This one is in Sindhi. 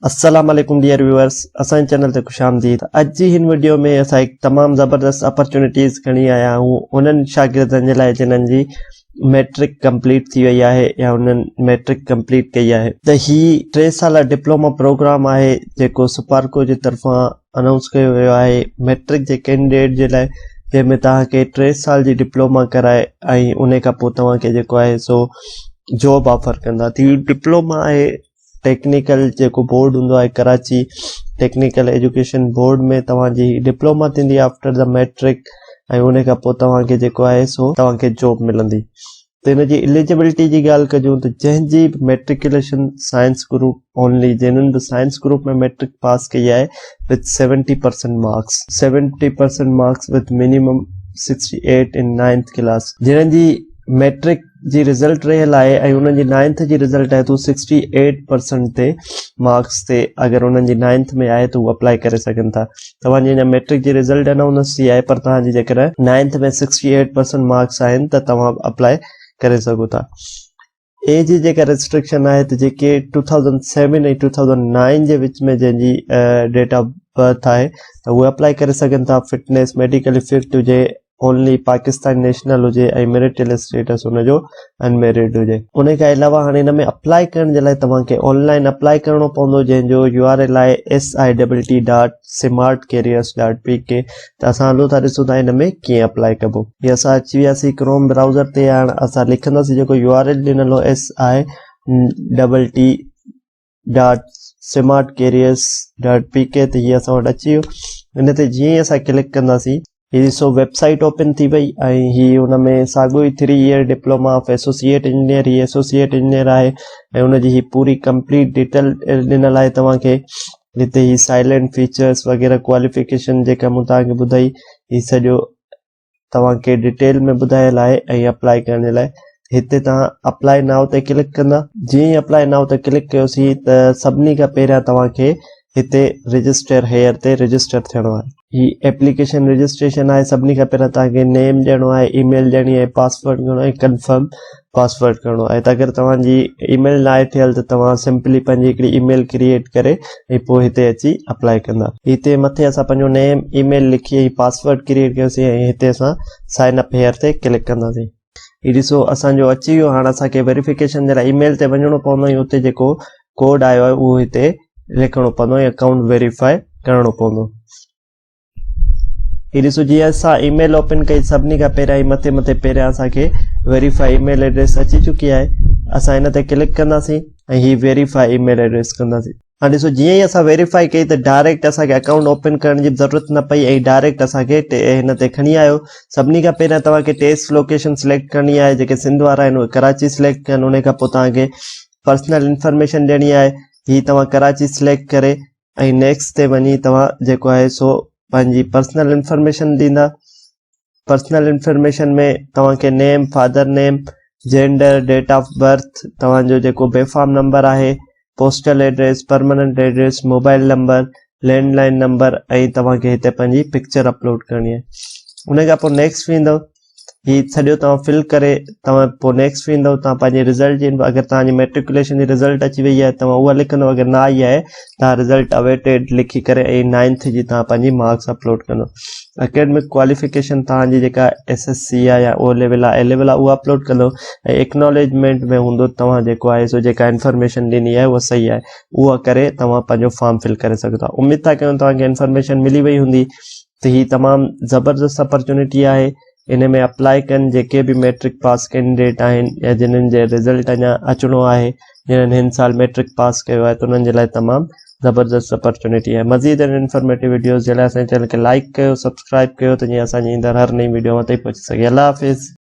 السلام عليڪم ڊيئر ويورس اسان جي چينل تي خوش آمديد اڄ جي هن وڊيو ۾ اسان هڪ تمام زبردست اپرچونيٽيز کڻي آيا آهيون انهن شاگردن جي لاء جنهن جي ميٽرڪ ڪمپليٽ ٿي وئي آهي يا انهن ميٽرڪ ڪمپليٽ ڪئي آهي ته هي 3 سالا ڊپلوما پروگرام آهي جيڪو سپارڪو جي طرفان انائونس ڪيو ويو آهي ميٽرڪ جي ڪينڊيڊيٽ جي لاء جنهن ۾ توهان کي 3 سال جي ڊپلوما ڪرائي ۽ ان کان پوء توهان کي جيڪو آهي سو جاب آفر ڪندا ته هي ڊپلوما آهي ٽيڪنيڪل جيڪو بورڊ هوندو آهي ڪراچي ٽيڪنيڪل ايجوڪيشن بورڊ ۾ توهان جي ڊپلوما ٿيندي آفٽر the matric ۽ ان کان پوء توهان کي جيڪو آهي سو توهان کي جاب ملندي ته ان جي اليجبلٽي جي ڳالهه ڪجون ته جنهن جي به ميٽريڪوليشن سائنس گروپ اونلي جنهن به سائنس گروپ ۾ ميٽرڪ پاس ڪئي آهي with 70% marks 70% marks with minimum 68 in ninth class جنهن جي ميٽرڪ جي رزلٽ رهيل آهي ۽ انهن جي نائنٿ جي رزلٽ آهي ته 68 پرسنٽ تي مارڪس تي اگر انهن جي نائنٿ ۾ آهي ته هو اپلائي ڪري سگهن ٿا توهان جي اڃا ميٽرڪ جي رزلٽ انائونس ٿي آهي پر توهان جي جيڪڏهن نائنٿ ۾ 68 پرسنٽ مارڪس آهن ته توهان اپلائي ڪري سگهو ٿا اي جي جيڪا ريسٽرڪشن آهي ته جيڪي 2007 ۽ 2009 جي وچ ۾ جنهن جي ڊيٽ آف برٿ آهي ته اهي اپلائي ڪري سگهن ٿا فٽنيس ميڊيڪل افيڪٽ هجي اونلي پاڪستاني نيشنل هجي ۽ ميريٽل اسٽيٽس ان جو ان ميريڊ هجي. ان کان علاوه هاڻي ان ۾ اپلائي ڪرڻ جي لاء توهان کي آن لائن اپلائي ڪرڻو پوندو جنهن جو يو آر ايل آهي S I double T dot smart careers dot P K ته اسان هلو ٿا ڏسون ٿا ان ۾ ڪيئن اپلائي ڪبو. هي اسان اچي وياسين ڪروم برائوزر تي هاڻ اسان لکنداسين جيڪو يو آر ايل ڏنل هو S I double T dot smart careers dot P K تي هي اسان وٽ اچي ويو ان تي جيئن ئي اسان ڪلڪ ڪنداسين هي ڏسو ويب سائيٽ اوپن ٿي وئي ۽ هي ان ۾ ساڳيو ئي 3 year diploma of associate engineer he associate engineer آهي ۽ ان جي هي پوري ڪمپليٽ ڊيٽيل ڏنل آهي توهان کي هتي هي سائلنٽ فيچرس وغيره ڪواليفڪيشن جيڪا مون توهان کي ٻڌائي هي سڄو توهان کي ڊيٽيل ۾ ٻڌايل آهي ۽ اپلائي ڪرڻ جي لاء هتي توهان اپلائي نائو تي ڪلڪ ڪندا جيئن ئي اپلائي نائو تي ڪلڪ ڪيوسين ته سڀني کان پهريان توهان کي هتي رجسٽر هيئر تي رجسٽر ٿيڻو آهي. هي ايپليڪيشن رجسٽريشن آهي سڀني کان پهريان توهان کي نيم ڏيڻو آهي اي ميل ڏيڻي آهي پاسورڊ ڏيڻو آهي ڪنفرم پاسورڊ ڪرڻو آهي ته اگر توهان جي اي ميل ناهي ٿيل ته توهان سمپلي پنهنجي هڪڙي اي ميل ڪريئيٽ ڪري ۽ پوء هتي اچي اپلائي ڪندا. هتي مٿي اسان پنهنجو نيم اي ميل لکي ۽ پاسورڊ ڪريئيٽ ڪيوسين ۽ هتي اسان سائن اپ هيئر تي ڪلڪ ڪنداسين. هي ڏسو اسان جو اچي ويو هاڻ اسان کي ويريفڪيشن جي لاء اي ميل تي وڃڻو پوندو ۽ اتي جيڪو ڪوڊ آيو آهي اهو هتي لکڻو پوندو ۽ اڪائونٽ ويريفائي ڪرڻو پوندو. هي ڏسو جي اسان اي ميل اوپن ڪئي سڀني کان پهريان هي مٿي مٿي پهريان اسان کي ويريفائي اي ميل ايڊريس اچي چڪي آهي اسان هن تي ڪلڪ ڪنداسين ۽ هي ويريفائي اي ميل ايڊريس ڪنداسين هاڻي ڏسو جيئن ئي اسان ويريفائي ڪئي ته ڊائريڪٽ اسان کي اڪائونٽ اوپن ڪرڻ جي ضرورت نه پئي ۽ ڊائريڪٽ اسان کي هن تي کڻي آيو سڀني کان پهريان توهان کي ٽيسٽ لوڪيشن سليڪٽ ڪرڻي آهي جيڪي سنڌ وارا آهن اهي ڪراچي سليڪٽ ڪن ان کان پوء توهان کي پرسنل انفارميشن ڏيڻي آهي هي توهان ڪراچي سليڪٽ ڪري ۽ نيڪسٽ تي وڃي توهان جيڪو آهي سو پنهنجي پرسنل انفارميشن ڏيندا پرسنل انفارميشن ۾ توهان کي name father name gender date of birth توهان جو جيڪو بي فارم نمبر آهي postal address permanent address mobile number landline number ۽ توهان کي هتي پنهنجي پڪچر اپلوڊ ڪرڻي آهي ان کان پوء نيڪسٽ ويندو هي سڄو توهان فل ڪري توهان پوء نيڪسٽ ويندو توهان پنهنجي رزلٽ جي اگر توهان جي ميٽريڪوليشن جي رزلٽ اچي وئي آهي توهان اها لکندو اگر نه آئي آهي توهان رزلٽ اويٽيڊ لکي ڪري ۽ نائنٿ جي توهان پنهنجي مارڪس اپلوڊ ڪندو اڪيڊمڪ ڪواليفڪيشن توهان جي جيڪا ايس ايس سي آهي يا او ليول آهي اي ليول آهي اها اپلوڊ ڪندو ۽ اڪناليجمينٽ ۾ هوندو توهان جيڪو آهي سو جيڪا انفارميشن ڏني آهي اها صحيح آهي اها ڪري توهان پنهنجو فارم فل ڪري سگهو ٿا اميد ٿا ڪيون توهان کي انفارميشن ملي وئي هوندي ته هي تمام زبردست اپرچونٽي آهي ان ۾ اپلائي ڪن جيڪي به ميٽرڪ پاس ڪينڊيڊيٽ آهن يا جنھن جي رزلٽ اڃا اچڻو آهي جنھن هن سال ميٽرڪ پاس ڪيو آهي ته انهن جي لاء تمام زبردست اپرچونٽي آهي مزيد اهڙن انفارميٽو وڊيوز جي لاء اسان جي چينل کي لائڪ ڪيو سبسڪرائب ڪيو ته جيئن اسان جي ايندڙ هر نئين وڊيو اوهان تائين پهچي سگهي الله حافظ.